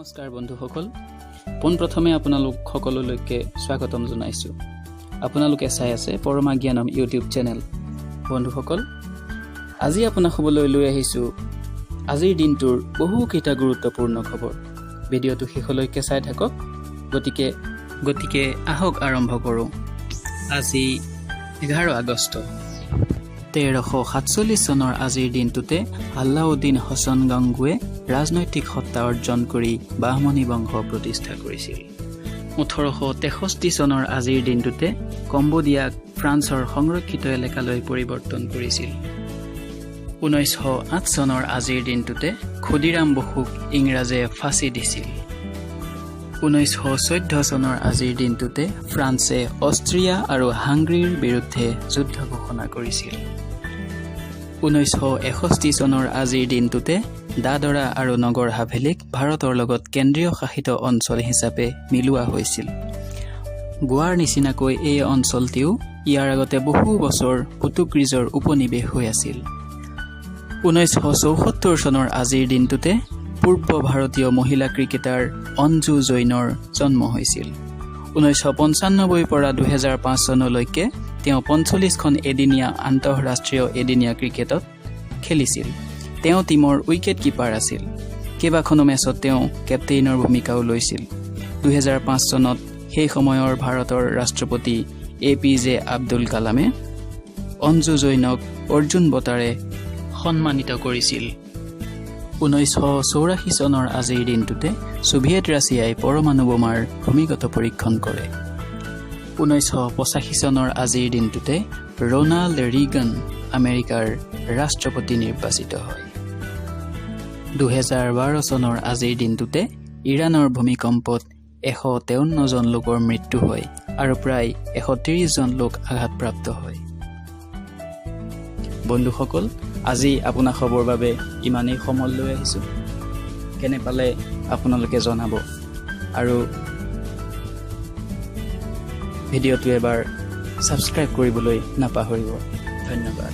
নমস্কাৰ বন্ধুসকল, পোনপ্ৰথমে আপোনালোক সকলোলৈকে স্বাগতম জনাইছোঁ। আপোনালোকে চাই আছে পৰমা জ্ঞানম ইউটিউব চেনেল। বন্ধুসকল, আজি আপোনাসকললৈ লৈ আহিছোঁ আজিৰ দিনটোৰ বহুকেইটা গুৰুত্বপূৰ্ণ খবৰ। ভিডিঅ'টো শেষলৈকে চাই থাকক। গতিকে আহক আৰম্ভ কৰোঁ। আজি 11 আগষ্ট। 1347 চনৰ আজিৰ দিনটোতে আল্লাউদ্দিন হছন গাংগুৱে ৰাজনৈতিক সত্তা অৰ্জন কৰি বাহমণি বংশ প্ৰতিষ্ঠা কৰিছিল। 1863 চনৰ আজিৰ দিনটোতে কম্বোডিয়াক ফ্ৰান্সৰ সংৰক্ষিত এলেকালৈ পৰিৱৰ্তন কৰিছিল। 1908 চনৰ আজিৰ দিনটোতে ক্ষুদিৰাম বসুক ইংৰাজে ফাঁচি দিছিল। 1914 চনৰ আজিৰ দিনটোতে ফ্ৰান্সে অষ্ট্ৰিয়া আৰু হাংগৰীৰ বিৰুদ্ধে যুদ্ধ ঘোষণা কৰিছিল। 1961 চনৰ আজিৰ দিনটোতে দাদৰা আৰু নগৰ হাভেলীক ভাৰতৰ লগত কেন্দ্ৰীয় শাসিত অঞ্চল হিচাপে মিলোৱা হৈছিল। গোৱাৰ নিচিনাকৈ এই অঞ্চলটিও ইয়াৰ আগতে বহু বছৰ পৰ্তুগীজৰ উপনিৱেশ হৈ আছিল। 1974 চনৰ আজিৰ দিনটোতে পূৰ্ব ভাৰতীয় মহিলা ক্ৰিকেটাৰ অঞ্জু জৈনৰ জন্ম হৈছিল। 1995ৰ পৰা 2005 চনলৈকে তেওঁ 45খন এদিনীয়া আন্তঃৰাষ্ট্ৰীয় এদিনীয়া ক্ৰিকেটত খেলিছিল। তেওঁ টীমৰ উইকেট কিপাৰ আছিল। কেইবাখনো মেচত তেওঁ কেপ্টেইনৰ ভূমিকাও লৈছিল। 2005 চনত সেই সময়ৰ ভাৰতৰ ৰাষ্ট্ৰপতি এ পি জে আব্দুল কালামে অঞ্জু জৈনক অৰ্জুন বঁটাৰে সন্মানিত কৰিছিল। 1984 চনৰ আজিৰ দিনটোতে ছোভিয়েট ৰাছিয়াই পৰমাণু বোমাৰ ভূমিগত পৰীক্ষণ কৰে। 1985 চনৰ আজিৰ দিনটোতে ৰ'নাল্ড ৰিগান আমেৰিকাৰ ৰাষ্ট্ৰপতি নিৰ্বাচিত হয়। 2012 চনৰ আজিৰ দিনটোতে ইৰাণৰ ভূমিকম্পত 153জন লোকৰ মৃত্যু হয় আৰু প্ৰায় 130জন লোক আঘাতপ্ৰাপ্ত হয়। বন্ধুসকল, আজি আপোনাসৱৰ বাবে ইমানেই সমল লৈ আহিছোঁ। কেনে পালে আপোনালোকে জনাব আৰু ভিডিঅ'টো এবাৰ ছাবস্ক্ৰাইব কৰিবলৈ নাপাহৰিব। ধন্যবাদ।